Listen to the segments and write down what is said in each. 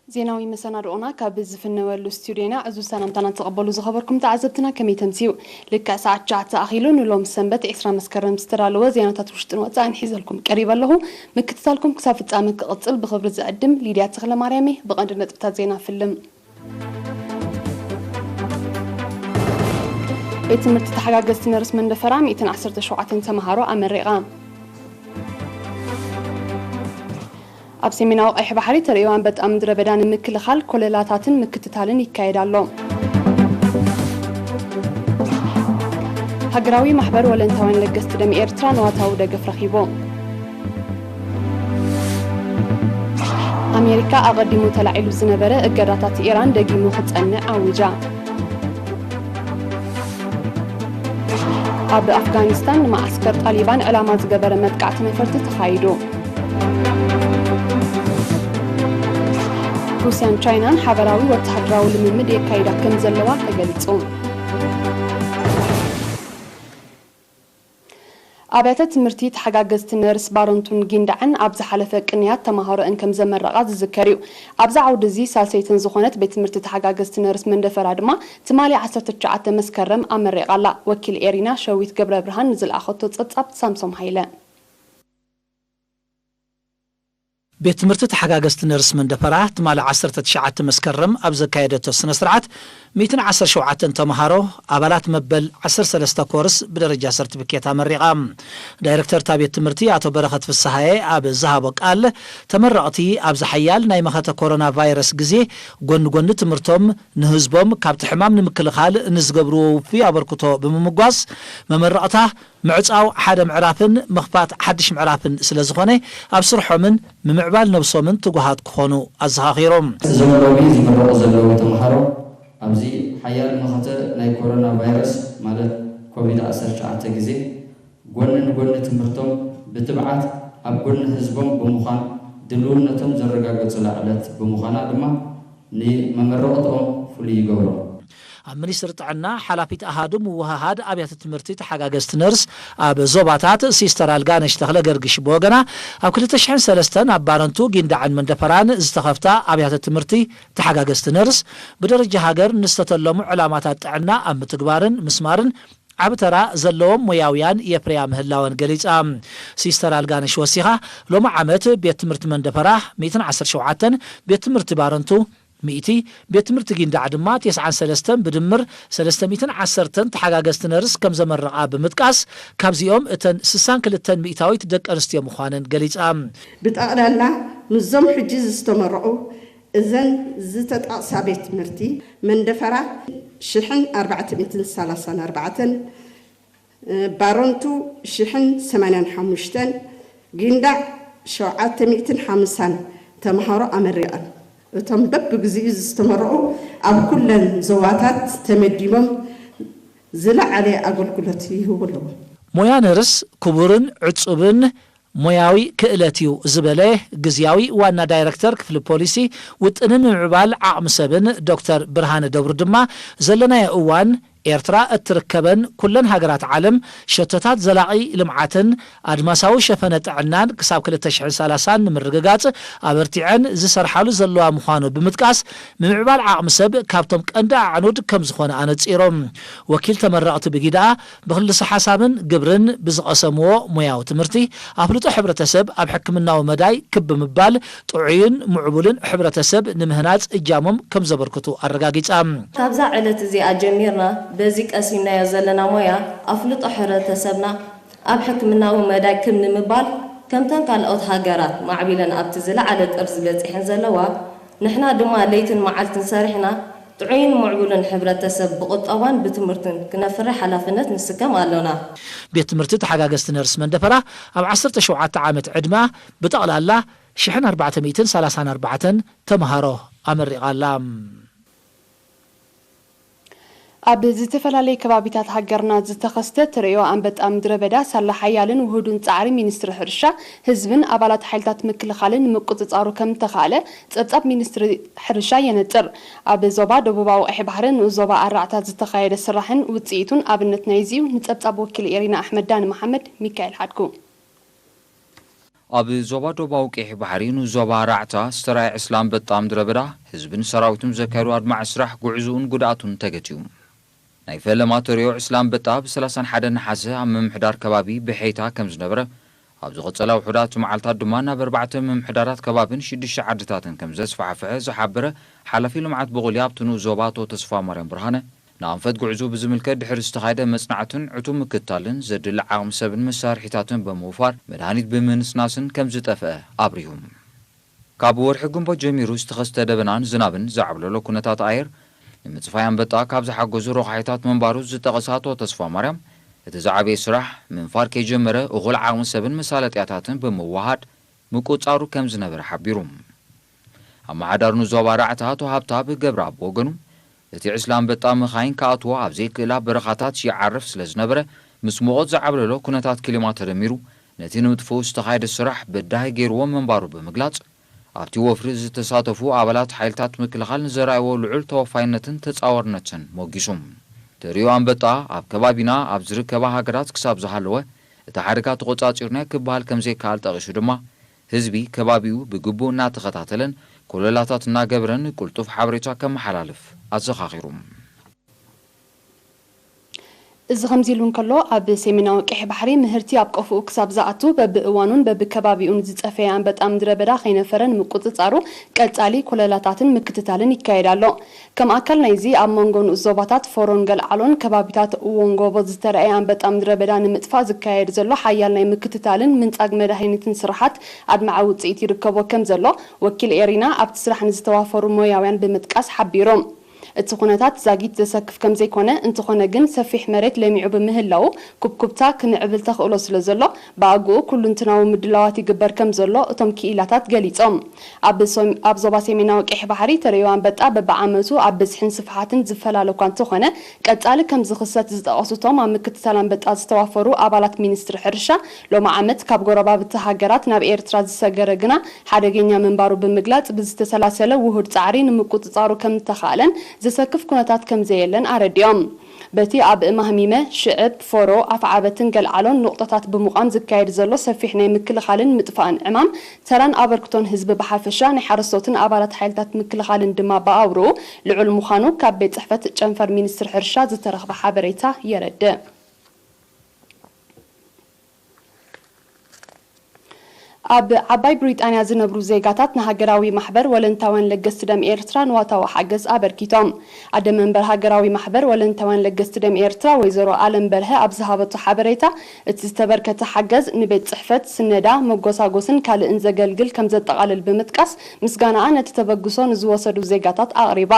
ዜናዊ መሰናድኦና ካብ ዝፍነወሉ ስቱዲዮና ዕዙዝ ሰላምታና ትቐበሉ ዝኸበርኩም ተዓዘብትና ከመይ ተምስዩ? ልክዕ ሰዓት ትሽዓተ ኣኺሉ ንሎም ሰንበት ዕስራ መስከረም ዝተዳለወ ዜናታት ውሽጥን ወጻእን ሒዘልኩም ቀሪበ ኣለኹ። ምክትታልኩም ክሳብ ፍጻመ ክቕጽል ብኽብሪ ዝዕድም ሊድያ ተኽለ ማርያም እየ። ብቐንዲ ነጥብታት ዜና ፍልም። ቤት ትምህርቲ ተሓጋገዝቲ ነርስ መንደፈራ ሚእትን ዓሰርተ ሸውዓተን ተምሃሮ ኣመሪቓ። ኣብ ሰሜናዊ ቀይሕ ባሕሪ ተርእዮ ኣንበጣ ምድረ በዳ ንምክልኻል ኮለላታትን ምክትታልን ይካየድ ኣሎ። ሃገራዊ ማሕበር ወለንታውያን ለገስቲ ደም ኤርትራ ንዋታዊ ደገፍ ረኺቡ። ኣሜሪካ ኣቐዲሙ ተላዒሉ ዝነበረ እገዳታት ኢራን ደጊሙ ክጸንዕ ኣዊጃ። ኣብ ኣፍጋኒስታን ንመዓስከር ጣሊባን ዕላማ ዝገበረ መጥቃዕቲ ነፈርቲ ተኻይዱ። ሩስያን ቻይናን ሓበራዊ ወተሃደራዊ ልምምድ የካይዳ ከም ዘለዋ ተገሊጹ። ኣብያተ ትምህርቲ ተሓጋገዝቲ ነርስ ባረንቱን ጊንዳዕን ኣብ ዝሓለፈ ቅንያት ተማሃሮአን ከም ዘመረቓ ዝዝከር እዩ። ኣብዚ ዓውዲ እዚ ሳልሰይተን ዝኾነት ቤት ትምህርቲ ተሓጋገዝቲ ነርስ መንደፈራ ድማ ትማሊ ዓሰርተ ትሽዓተ መስከረም ኣመሪቓ ኣላ። ወኪል ኤሪና ሸዊት ገብረ ብርሃን ንዝለኣኸቶ ጸብጻብ ሳምሶም ሃይለ። ቤት ትምህርቲ ተሓጋገዝቲ ነርስ መንደፈራ ትማሊ ዓሰርተ ትሽዓተ መስከረም ኣብ ዘካየደቶ ስነ ስርዓት ሚእትን ዓሰርተ ሸውዓተን ተምሃሮ ኣባላት መበል ዓሰርተ ሰለስተ ኮርስ ብደረጃ ሰርቲፊኬት ኣመሪቓ። ዳይሬክተር እታ ቤት ትምህርቲ ኣቶ በረኸት ፍስሃየ ኣብ ዝሃቦ ቃል፣ ተመረቕቲ ኣብዚ ሓያል ናይ መኸተ ኮሮና ቫይረስ ግዜ ጎኒ ጎኒ ትምህርቶም ንህዝቦም ካብቲ ሕማም ንምክልኻል ንዝገብርዎ ውፉይ ኣበርክቶ ብምምጓስ፣ መመረቕታ ምዕጻው ሓደ ምዕራፍን ምኽፋት ሓድሽ ምዕራፍን ስለ ዝኾነ፣ ኣብ ስርሖምን ምምዕባል ነብሶምን ትጉሃት ክኾኑ ኣዘኻኺሮም። እዞም ሎሚ ዝምረቑ ዘለዉ ተምሃሮ ኣብዚ ሓያል መኸተ ናይ ኮሮና ቫይረስ ማለት ኮቪድ ዓሰርተ ትሽዓተ ግዜ ጎኒ ንጎኒ ትምህርቶም ብትብዓት ኣብ ጎኒ ህዝቦም ብምዃን ድልውነቶም ዘረጋገጹላ ዕለት ብምዃና ድማ ንመመረቕትኦም ፍሉይ ይገብሮ። ኣብ ሚኒስትሪ ጥዕና ሓላፊት ኣሃዱ ምውህሃድ ኣብያተ ትምህርቲ ተሓጋገዝቲ ነርስ ኣብ ዞባታት ሲስተር ኣልጋነሽ ተኽለ ገርግሽ ብወገና፣ ኣብ ክልተ ሽሕን ሰለስተን ኣብ ባረንቱ ጊንዳዕን መንደፈራን ዝተኸፍታ ኣብያተ ትምህርቲ ተሓጋገዝቲ ነርስ ብደረጃ ሃገር ንዝተተለሙ ዕላማታት ጥዕና ኣብ ምትግባርን ምስማርን ዓቢ ተራ ዘለዎም ሞያውያን የፍርያ ምህላወን ገሊጻ። ሲስተር ኣልጋነሽ ወሲኻ፣ ሎሚ ዓመት ቤት ትምህርቲ መንደፈራ ሚእትን ዓሰርተ ሸውዓተን፣ ቤት ትምህርቲ ባረንቱ ሚእቲ፣ ቤት ትምህርቲ ጊንዳዕ ድማ ተስዓን ሰለስተን፣ ብድምር ሰለስተ ሚእትን ዓሰርተን ተሓጋገዝቲ ነርስ ከም ዘመረቓ ብምጥቃስ፣ ካብዚኦም እተን ስሳን ክልተን ሚእታዊት ደቂ ኣንስትዮ ምዃነን ገሊጻ። ብጠቕላላ ምስዞም ሕጂ ዝተመረቑ እዘን ዝተጠቕሳ ቤት ትምህርቲ መንደፈራ ሽሕን ኣርባዕተ ሚእትን ሰላሳን ኣርባዕተን፣ ባረንቱ ሽሕን ሰማንያን ሓሙሽተን፣ ጊንዳዕ ሸውዓተ ሚእትን ሓምሳን ተምሃሮ ኣመሪቐን። እቶም በብግዚኡ ዝተመረቑ ኣብ ኩለን ዞባታት ተመዲቦም ዝለዓለ ኣገልግሎት ይህቡ ኣለዉ። ሞያ ነርስ ክቡርን ዕጹብን ሞያዊ ክእለት እዩ ዝበለ ግዝያዊ ዋና ዳይረክተር ክፍሊ ፖሊሲ ውጥንን ምምዕባል ዓቕሚ ሰብን ዶክተር ብርሃነ ደብሩ ድማ ዘለናዮ እዋን ኤርትራ እትርከበን ኩለን ሃገራት ዓለም ሸቶታት ዘላቒ ልምዓትን ኣድማሳዊ ሸፈነ ጥዕናን ክሳብ ክልተ ሽሕን ሰላሳን ንምርግጋጽ ኣበርቲዐን ዝሰርሓሉ ዘለዋ ምዃኑ ብምጥቃስ፣ ምምዕባል ዓቕሚ ሰብ ካብቶም ቀንዲ ኣዕኑድ ከም ዝኾነ ኣነጺሮም። ወኪል ተመረቕቲ ብጊድኣ ብክልሰ ሓሳብን ግብርን ብዝቐሰምዎ ሞያዊ ትምህርቲ ኣፍልጦ ሕብረተሰብ ኣብ ሕክምናዊ መዳይ ክብ ብምባል ጥዑይን ምዕቡልን ሕብረተሰብ ንምህናጽ እጃሞም ከም ዘበርክቱ ኣረጋጊጻ። ካብዛ ዕለት እዚኣ ጀሚርና በዚ ቀሲምናዮ ዘለና ሞያ ኣፍልጦ ሕብረተሰብና ኣብ ሕክምናዊ መዳይ ክብ ንምባል ከምተን ካልኦት ሃገራት ማዕቢለን ኣብቲ ዝለዓለ ጥርዚ በጺሐን ዘለዋ፣ ንሕና ድማ ለይትን መዓልትን ሰሪሕና ጥዑይን ምዕቡልን ሕብረተሰብ ብቁጠባን ብትምህርትን ክነፍሪ ሓላፍነት ንስከም ኣሎና። ቤት ትምህርቲ ተሓጋገዝቲ ነርስ መንደፈራ ኣብ ዓሰርተ ሸውዓተ ዓመት ዕድመኣ ብጠቕላላ ሽሕን ኣርባዕተ ሚእትን ሰላሳን ኣርባዕተን ተምሃሮ ኣመሪቓ ኣላ። ኣብ ዝተፈላለየ ከባቢታት ሃገርና ዝተኸስተ ተርእዮ ኣንበጣ ምድረ በዳ ሳላ ሓያልን ውሁድን ጻዕሪ ሚኒስትሪ ሕርሻ፣ ህዝብን ኣባላት ሓይልታት ምክልኻልን ንምቁጽጻሩ ከም እተኻእለ ጸብጻብ ሚኒስትሪ ሕርሻ የነጽር። ኣብ ዞባ ደቡባዊ ቀይሕ ባሕሪ ንኡስ ዞባ ኣራዕታት ዝተኻየደ ስራሕን ውጽኢቱን ኣብነት ናይዚ እዩ። ንጸብጻብ ወኪል ኤሪና ኣሕመድ ዳኒ መሓመድ ሚካኤል ሓድጉ። ኣብ ዞባ ደቡባዊ ቀይሕ ባሕሪ ንዞባ ራዕታ ዝተራየ ዕስለ ኣንበጣ ምድረ በዳ ህዝብን ሰራዊትን ዘካየዱ ኣድማዒ ስራሕ ጉዕዞኡን ጉድኣቱን ተገትዩ። ናይ ፈለማ ተሪዮ ዕስለ ኣንበጣ ብ ሰላሳን ሓደን ነሓሰ ኣብ ምምሕዳር ከባቢ ብሐይታ ከም ዝነበረ፣ ኣብ ዝቐጸላ ውሑዳት መዓልታት ድማ ናብ ኣርባዕተ ምምሕዳራት ከባብን ሽዱሽተ ዓድታትን ከም ዘስፋሕፍሐ ዝሓበረ ሓላፊ ልምዓት ብቑሊ ኣብቲ ንኡስ ዞባ ኣቶ ተስፋማርያም ብርሃነ፣ ንኣንፈት ጉዕዞ ብዝምልከት ድሕሪ ዝተኻየደ መጽናዕትን ዕቱብ ምክትታልን ዘድሊ ዓቕሚ ሰብን መሳርሒታትን ብምውፋር መድሃኒት ብምንስናስን ከም ዝጠፍአ ኣብሪሁ። ካብ ወርሒ ግንቦት ጀሚሩ ዝተኸስተ ደበናን ዝናብን ዘዓብለሎ ኩነታት ኣየር ንምጽፋይ ኣንበጣ ካብ ዝሓገዙ ረቋሒታት ምንባሩ ዝጠቐሰ ኣቶ ተስፋማርያም፣ እቲ ዝዓበየ ስራሕ ምንፋር ከይጀመረ እኹል ዓቕሚ ሰብን መሳለጥያታትን ብምውሃድ ምቁጽጻሩ ከም ዝነበረ ሓቢሩ። ኣመሓዳሪ ንዞባ ራዕታ ኣቶ ሃብተኣብ ገብረኣብ ብወገኑ፣ እቲ ዕስለ ኣንበጣ መኻይን ክኣትዎ ኣብ ዘይክእላ በረኻታት ይዓርፍ ስለ ዝነበረ፣ ምስ ሙቐት ዝዓብለሎ ኩነታት ክሊማ ተደሚሩ፣ ነቲ ንምጥፍኡ ዝተኻየደ ስራሕ በዳሂ ገይርዎ ምንባሩ ብምግላጽ፣ ኣብቲ ወፍሪ ዝተሳተፉ ኣባላት ሓይልታት ምክልኻል ንዘርኣይዎ ልዑል ተወፋይነትን ተጻዋርነትን ሞጊሱ። ተርእዮ ኣንበጣ ኣብ ከባቢና ኣብ ዝርከባ ሃገራት ክሳብ ዝሃለወ፣ እቲ ሓደጋ ተቖጻጺርናዮ ክበሃል ከም ዘይከኣል ጠቒሱ ድማ፣ ህዝቢ ከባቢኡ ብግቡእ እናተኸታተለን ኮለላታት እናገበረን ቅልጡፍ ሓበሬታ ከመሓላልፍ ኣዘኻኺሩ። እዚ ከምዚ ኢሉ እንከሎ፣ ኣብ ሰሜናዊ ቀይሕ ባሕሪ ምህርቲ ኣብ ቆፎኡ ክሳብ ዝኣቱ በብእዋኑን በብከባቢኡን ዝጸፈየ ኣንበጣ ምድረ በዳ ከይነፈረ ንምቁጽጻሩ ቀጻሊ ኮለላታትን ምክትታልን ይካየድ ኣሎ። ከም ኣካል ናይዚ፣ ኣብ መንጎ ንኡስ ዞባታት ፎሮን ገልዓሎን ከባቢታት ዎንጎቦ ዝተረኣየ ኣንበጣ ምድረ በዳ ንምጥፋእ ዝካየድ ዘሎ ሓያል ናይ ምክትታልን ምንጻግ መድሃኒትን ስራሓት ኣድማዒ ውጽኢት ይርከቦ ከም ዘሎ ወኪል ኤሪና ኣብቲ ስራሕ ንዝተዋፈሩ ሞያውያን ብምጥቃስ ሓቢሩ። እቲ ኩነታት ዛጊት ዘሰክፍ ከም ዘይኮነ፣ እንተኾነ ግን ሰፊሕ መሬት ለሚዑ ብምህላዉ ኩብኩብታ ክምዕብል ተኽእሎ ስለ ዘሎ፣ ብኣግኡ ኩሉንትናዊ ምድላዋት ይግበር ከም ዘሎ እቶም ክኢላታት ገሊጾም። ኣብ ሶም-፣ ኣብ ዞባ ሰሜናዊ ቀይሕ ባሕሪ ተርእዮ ኣንበጣ በብዓመቱ ኣብ ብዝሕን ስፍሓትን ዝፈላለ እኳ እንተኾነ፣ ቀጻሊ ከም ዝኽሰት ዝጠቐሱ እቶም ኣብ ምክትታል ኣንበጣ ዝተዋፈሩ ኣባላት ሚኒስትሪ ሕርሻ፣ ሎሚ ዓመት ካብ ጎረባብቲ ሃገራት ናብ ኤርትራ ዝሰገረ ግና ሓደገኛ ምንባሩ ብምግላጽ፣ ብዝተሰላሰለ ውሁድ ጻዕሪ ንምቁጽጻሩ ከም እተኻእለን ዘሰክፍ ኩነታት ከም ዘየለን ኣረዲኦም። በቲ ኣብ ማህሚመ፣ ሽዕብ፣ ፎሮ፣ ኣፍዓበትን ገልዓሎን ንቑጦታት ብምቋም ዝካየድ ዘሎ ሰፊሕ ናይ ምክልኻልን ምጥፋእን ዕማም፣ ተራን ኣበርክቶን ህዝቢ ብሓፈሻ፣ ናይ ሓረስቶትን ኣባላት ሓይልታት ምክልኻልን ድማ ብኣውርኡ ልዑል ምዃኑ ካብ ቤት ጽሕፈት ጨንፈር ሚኒስትሪ ሕርሻ ዝተረኽበ ሓበሬታ የረድእ። ኣብ ዓባይ ብሪጣንያ ዝነብሩ ዜጋታት ንሃገራዊ ማሕበር ወለንታውያን ለገስቲ ደም ኤርትራ ንዋታዊ ሓገዝ ኣበርኪቶም። ኣደ መንበር ሃገራዊ ማሕበር ወለንታውያን ለገስቲ ደም ኤርትራ ወይዘሮ ኣለም በርሀ ኣብ ዝሃበቶ ሓበሬታ፣ እቲ ዝተበርከተ ሓገዝ ንቤት ጽሕፈት፣ ስነዳ፣ መጎሳጎስን ካልእን ዘገልግል ከም ዘጠቓልል ብምጥቃስ፣ ምስጋናኣ ነቲ ተበግሶ ንዝወሰዱ ዜጋታት ኣቕሪባ።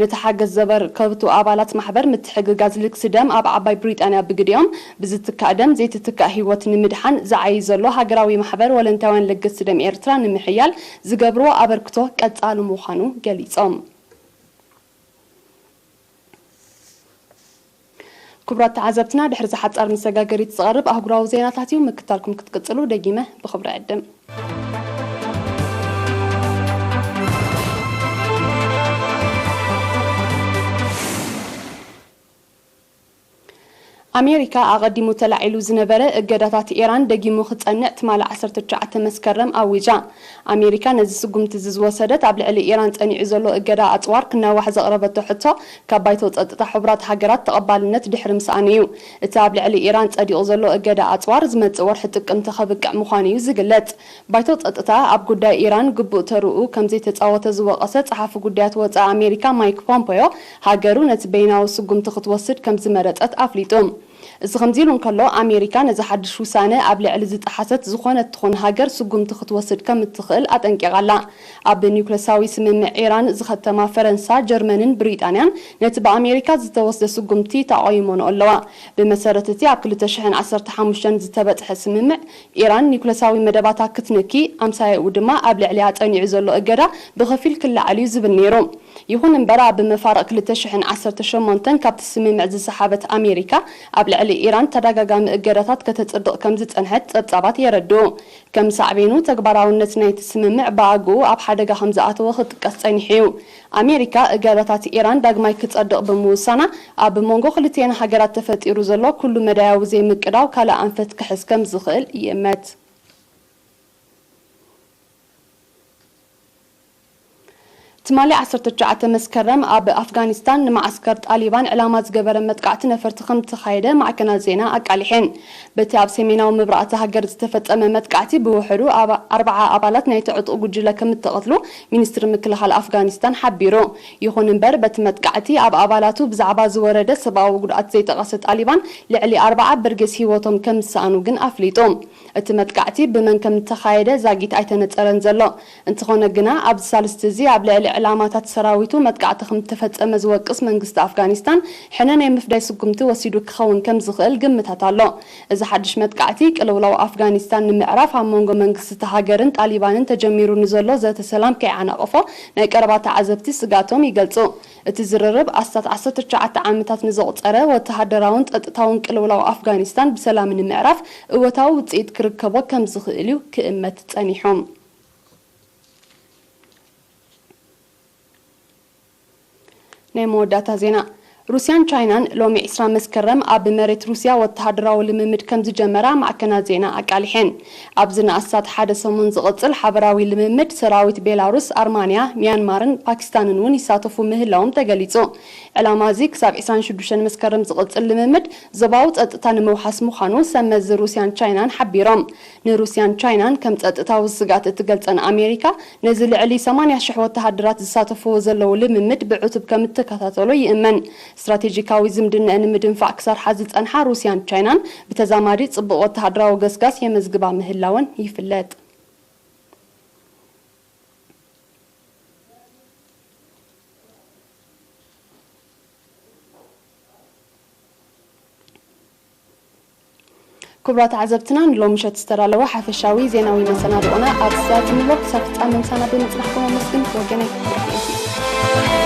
ነቲ ሓገዝ ዘበርከቱ ኣባላት ማሕበር ምትሕግጋዝ ልግሲ ደም ኣብ ዓባይ ብሪጣንያ ብግዲኦም ብዝትካእ ደም ዘይትትካእ ህይወት ንምድሓን ዝዓዪ ዘሎ ሃገራዊ ማሕበር ወለንታውያን ለገስቲ ደም ኤርትራ ንምሕያል ዝገብርዎ ኣበርክቶ ቀጻሊ ምዃኑ ገሊጾም። ክቡራት ተዓዘብትና፣ ድሕሪ እዚ ሓጻር መሰጋገሪት ዝቐርብ ኣህጉራዊ ዜናታት እዩ። ምክታልኩም ክትቅጽሉ ደጊመ ብኽብሪ ዕድም። ኣሜሪካ ኣቐዲሙ ተላዒሉ ዝነበረ እገዳታት ኢራን ደጊሙ ክጸንዕ ትማሊ ዓሰርተ ትሽዓተ መስከረም ኣዊጃ። ኣሜሪካ ነዚ ስጉምቲ እዚ ዝወሰደት ኣብ ልዕሊ ኢራን ጸኒዑ ዘሎ እገዳ ኣጽዋር ክናዋሕ ዘቕረበቶ ሕቶ ካብ ባይቶ ጸጥታ ሕቡራት ሃገራት ተቐባልነት ድሕሪ ምስኣኑ እዩ። እቲ ኣብ ልዕሊ ኢራን ጸዲቑ ዘሎ እገዳ ኣጽዋር ዝመጽእ ወርሒ ጥቅምቲ ከብቅዕ ምዃኑ እዩ ዝግለጽ። ባይቶ ጸጥታ ኣብ ጉዳይ ኢራን ግቡእ ተርኡ ከም ዘይተጻወተ ዝወቐሰ ጸሓፊ ጉዳያት ወጻኢ ኣሜሪካ ማይክ ፖምፖዮ፣ ሃገሩ ነቲ በይናዊ ስጉምቲ ክትወስድ ከም ዝመረጸት ኣፍሊጡ። እዚ ከምዚ ኢሉ እንከሎ፣ ኣሜሪካ ነዚ ሓድሽ ውሳነ ኣብ ልዕሊ ዝጠሓሰት ዝኾነት ትኹን ሃገር ስጉምቲ ክትወስድ ከም እትኽእል ኣጠንቂቓ ኣላ። ኣብ ኒውክለሳዊ ስምምዕ ኢራን ዝኸተማ ፈረንሳ፣ ጀርመንን ብሪጣንያን ነቲ ብኣሜሪካ ዝተወስደ ስጉምቲ ተቓይሞንኦ ኣለዋ። ብመሰረት እቲ ኣብ ክልተ ሽሕን ዓሰርተ ሓሙሽተን ዝተበጽሐ ስምምዕ፣ ኢራን ኒውክለሳዊ መደባታ ክትንኪ፣ ኣምሳያኡ ድማ ኣብ ልዕሊኣ ጸኒዑ ዘሎ እገዳ ብኸፊል ክለዓል እዩ ዝብል ነይሩ። ይኹን እምበር፣ ኣብ መፋርቕ ክልተ ሽሕን ዓሰርተ ሸሞንተን ካብቲ ስምምዕ ዝሰሓበት ኣሜሪካ፣ ኣብ ልዕሊ ኢራን ተደጋጋሚ እገዳታት ከተጽድቕ ከም ዝጸንሐት ጸብጻባት የረድኡ። ከም ሳዕቤኑ፣ ተግባራውነት ናይቲ ስምምዕ ብኣግኡ ኣብ ሓደጋ ከም ዝኣተወ ክጥቀስ ጸኒሑ እዩ። ኣሜሪካ፣ እገዳታት ኢራን ዳግማይ ክጸድቕ ብምውሳና፣ ኣብ መንጎ ክልቲኤን ሃገራት ተፈጢሩ ዘሎ ኩሉ መዳያዊ ዘይምቅዳው ካልእ ኣንፈት ክሕዝ ከም ዝኽእል ይእመት። ትማሊ ዓሰርተ ትሽዓተ መስከረም ኣብ ኣፍጋኒስታን ንመዓስከር ጣሊባን ዕላማ ዝገበረ መጥቃዕቲ ነፈርቲ ከም ዝተኻየደ ማዕከናት ዜና ኣቃሊሐን። በቲ ኣብ ሰሜናዊ ምብራቕ እታ ሃገር ዝተፈጸመ መጥቃዕቲ ብውሕዱ ኣባ-፣ ኣርባዓ ኣባላት ናይቲ ዕጡቕ ጉጅለ ከም እተቐትሉ ሚኒስትሪ ምክልኻል ኣፍጋኒስታን ሓቢሩ። ይኹን እምበር፣ በቲ መጥቃዕቲ ኣብ ኣባላቱ ብዛዕባ ዝወረደ ሰብኣዊ ጉድኣት ዘይጠቐሰ ጣሊባን፣ ልዕሊ ኣርባዓ በርጌስ ህይወቶም ከም ዝሰኣኑ ግን ኣፍሊጡ። እቲ መጥቃዕቲ ብመን ከም እተኻየደ ዛጊት ኣይተነጸረን ዘሎ። እንተኾነ ግና፣ ኣብዚ ሳልስቲ እዚ ኣብ ልዕሊ ዕላማታት ሰራዊቱ መጥቃዕቲ ከም እተፈጸመ ዝወቅስ መንግስቲ ኣፍጋኒስታን፣ ሕነ ናይ ምፍዳይ ስጉምቲ ወሲዱ ክኸውን ከም ዝኽእል ግምታት ኣሎ። እዚ ሓድሽ መጥቃዕቲ፣ ቅልውላው ኣፍጋኒስታን ንምዕራፍ ኣብ መንጎ መንግስቲ እታ ሃገርን ጣሊባንን ተጀሚሩ ንዘሎ ዘተ ሰላም ከይዓናቕፎ ናይ ቀረባ ተዓዘብቲ ስግኣቶም ይገልጹ። እቲ ዝርርብ ኣስታት ዓሰርተ ትሽዓተ ዓመታት ንዘቑጸረ ወተሃደራውን ጸጥታውን ቅልውላው ኣፍጋኒስታን ብሰላም ንምዕራፍ እወታዊ ውጽኢት ክርከቦ ከም ዝኽእል እዩ ክእመት ጸኒሑ። ናይ መወዳእታ ዜና። ሩስያን ቻይናን ሎሚ ዕስራ መስከረም ኣብ መሬት ሩስያ ወተሃደራዊ ልምምድ ከም ዝጀመራ ማዕከናት ዜና ኣቃሊሐን። ኣብዚ ንኣስታት ሓደ ሰሙን ዝቕጽል ሓበራዊ ልምምድ ሰራዊት ቤላሩስ፣ ኣርማንያ፣ ሚያንማርን ፓኪስታንን እውን ይሳተፉ ምህላዎም ተገሊጹ። ዕላማ እዚ ክሳብ ዕስራን ሽዱሽተን መስከረም ዝቕጽል ልምምድ ዞባዊ ጸጥታ ንምውሓስ ምዃኑ ሰብ መዚ ሩስያን ቻይናን ሓቢሮም። ንሩስያን ቻይናን ከም ጸጥታዊ ስግኣት እትገልጸን ኣሜሪካ፣ ነዚ ልዕሊ ሰማንያ ሽሕ ወተሃደራት ዝሳተፍዎ ዘለዉ ልምምድ ብዕቱብ ከም እትከታተሎ ይእመን። ስትራቴጂካዊ ዝምድነአን ንምድንፋዕ ክሰርሓ ዝጸንሓ ሩስያን ቻይናን ብተዛማዲ ጽቡቕ ወተሃደራዊ ገስጋስ የመዝግባ ምህላወን ይፍለጥ። ክቡራት ተዓዘብትና፣ ንሎሚ ምሸት ዝተዳለወ ሓፈሻዊ ዜናዊ መሰናድኦና ኣብዚ ሰዓት ንሎ። ክሳብ ፍጻመ ምሳና ብምጽናሕኩም ኣመስግን። ወገነይ ርሕመቲ።